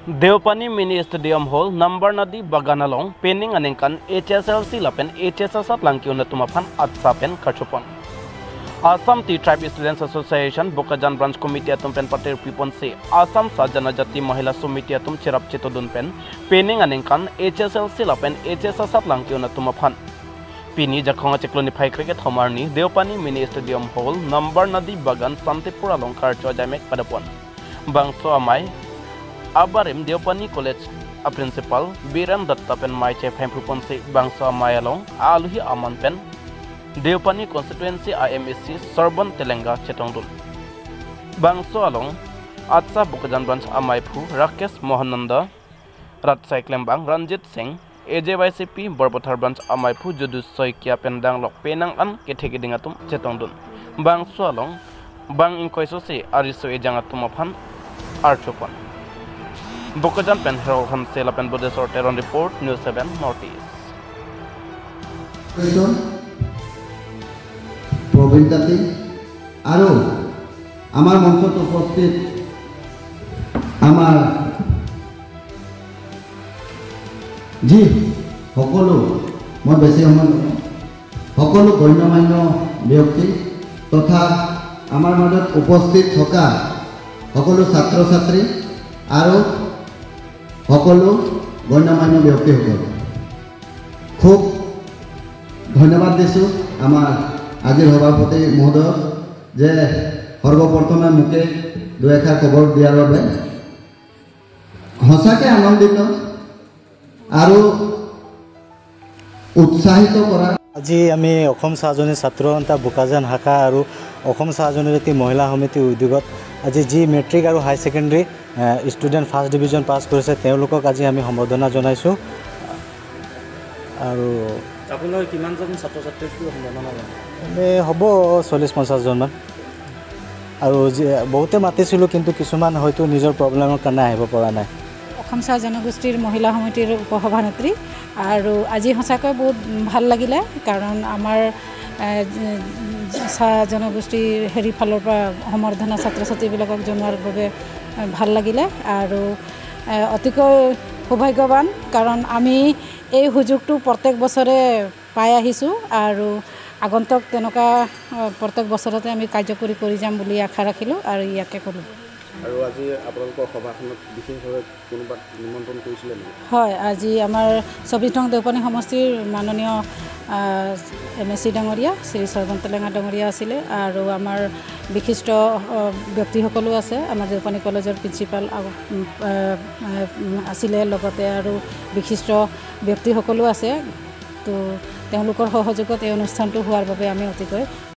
Deopani mini stadium hall number nadi baganalong pening anengkan HSLC lapen HSS langki unatuma phan atsa pen kachupon. Assam Tea Tribe Students Association Bokajan Branch Committee atum pen patir pipon se Assam sa Janajati Mahila Samiti atum chirap chetodun pen pening anengkan HSLC lapen HSS langki unatuma phan. Pini jakhonga chekloni phai cricket homarni Deopani mini stadium hall number nadi bagan Santipur along karcho jamek padapon. Bangso amai Abarim Deopani College a principal Biram Datta pen mai che phempupon se bangso amai along aluhi aman pen Deopani constituency IMSC Sarban Telenga chetongdul. Bangso along Atsa Bokajan branch amai phu Rakesh Mohananda Ratsai Klembang Ranjit Singh AJYCP Borpathar branch amai phu Judu Saikia pendang lok penang an kethegidingatum chetongdun. Bangso along bang inkoiso se ariso ejangatum aphan archopon. Bokajan pen Herald Hansela pen Bodesor Teron report News 7 Northeast. Prabin Tati আৰু আমাৰ মঞ্চত উপস্থিত আমাৰ যি সকলো মই বেছি সময় নলওঁ, সকলো গণ্যমান্য ব্যক্তি তথা আমাৰ মাজত উপস্থিত থকা সকলো ছাত্ৰ ছাত্ৰী আৰু সকলো গণ্যমান্য ব্যক্তিসকল খুব ধন্যবাদ দিছোঁ আমাৰ আজিৰ সভাপতি মহোদয়ক যে সৰ্বপ্ৰথমে মোকে দুই এষাৰ খবৰ দিয়াৰ বাবে। সঁচাকৈ আনন্দিত আৰু উৎসাহিত কৰা। আজি আমি অসম চাহজনী ছাত্ৰ সন্থা বোকাজান শাখা আৰু অসম চাহ জনজাতি মহিলা সমিতিৰ উদ্যোগত আজি যি মেট্ৰিক আৰু high secondary student first division pass কৰিছে তেওঁলোকক আজি আমি সম্বৰ্ধনা জনাইছোঁ। আৰু আপোনাৰ কিমানজন ছাত্ৰ ছাত্ৰীক সম্বৰ্ধনা জনায়? হ'ব 40-50জনমান। আৰু বহুতে মাতিছিলোঁ কিন্তু কিছুমান হয়তো নিজৰ প্ৰব্লেমৰ কাৰণে আহিব পৰা নাই। অসম চাহ জনগোষ্ঠীৰ মহিলা সমিতিৰ উপসভানেত্ৰী আৰু আজি সঁচাকৈ বহুত ভাল লাগিলে, কাৰণ আমাৰ চাহ জনগোষ্ঠীৰ হেৰি ফালৰ পৰা সম্বৰ্ধনা ছাত্ৰ ছাত্ৰীবিলাকক জনোৱাৰ বাবে ভাল লাগিলে আৰু অতিকৈ সৌভাগ্যৱান, কাৰণ আমি এই সুযোগটো প্ৰত্যেক বছৰে পাই আহিছোঁ আৰু আগন্তুক তেনেকুৱা প্ৰত্যেক বছৰতে আমি কাৰ্যকৰী কৰি যাম বুলি আশা ৰাখিলোঁ আৰু ইয়াকে ক'লোঁ। আৰু আজি আপোনালোকৰ সভাখনত বিশেষভাৱে কোনোবা নিমন্ত্ৰণ কৰিছিলে নেকি? হয়, আজি আমাৰ 24 নং দেওপানী সমষ্টিৰ মাননীয় MSc ডাঙৰীয়া শ্ৰী সৰ্বন তেলেঙা ডাঙৰীয়া আছিলে আৰু আমাৰ বিশিষ্ট ব্যক্তিসকলো আছে। আমাৰ দেওপানী কলেজৰ প্ৰিন্সিপাল আছিলে, লগতে আৰু বিশিষ্ট ব্যক্তিসকলো আছে। তো তেওঁলোকৰ সহযোগত এই অনুষ্ঠানটো হোৱাৰ বাবে আমি অতিকৈ